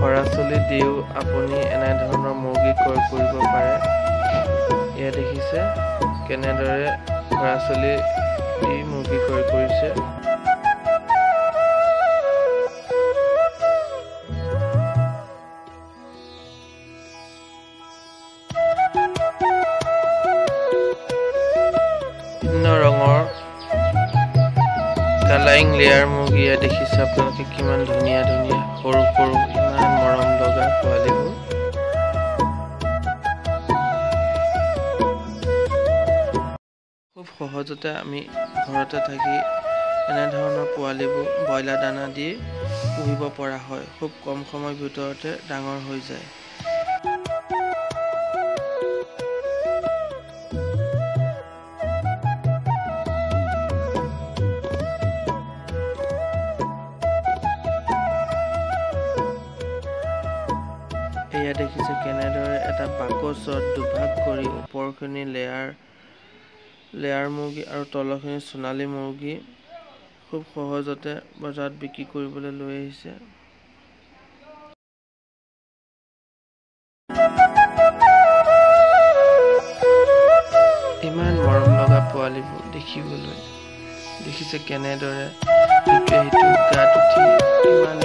খৰাচলি দিও আপুনি এনেধৰণৰ মুৰ্গী ক্ৰয় কৰিব পাৰে। এয়া দেখিছে কেনেদৰে খৰাচলি দি মুৰ্গী ক্ৰয় কৰিছে। ভিন্ন ৰঙৰ কালাৰিং লেয়াৰ মুৰ্গী এয়া দেখিছে আপোনালোকে, কিমান ধুনীয়া ধুনীয়া সৰু সৰু ইমান মৰম লগা পোৱালিবোৰ। খুব সহজতে আমি ঘৰতে থাকি এনেধৰণৰ পোৱালিবোৰ ব্ৰইলাৰ দানা দি পুহিব পৰা হয়। খুব কম সময়ৰ ভিতৰতে ডাঙৰ হৈ যায়। এয়া দেখিছে কেনেদৰে এটা বাকচত দুভাগ কৰি ওপৰখিনি লেয়াৰ মুৰ্গী আৰু তলৰখিনি সোণালী মুৰ্গী খুব সহজতে বজাৰত বিক্ৰী কৰিবলৈ লৈ আহিছে। ইমান মৰম লগা পোৱালিবোৰ দেখিবলৈ, দেখিছে কেনেদৰে ইটোৱে সিটোৰ গাত উঠি ইমান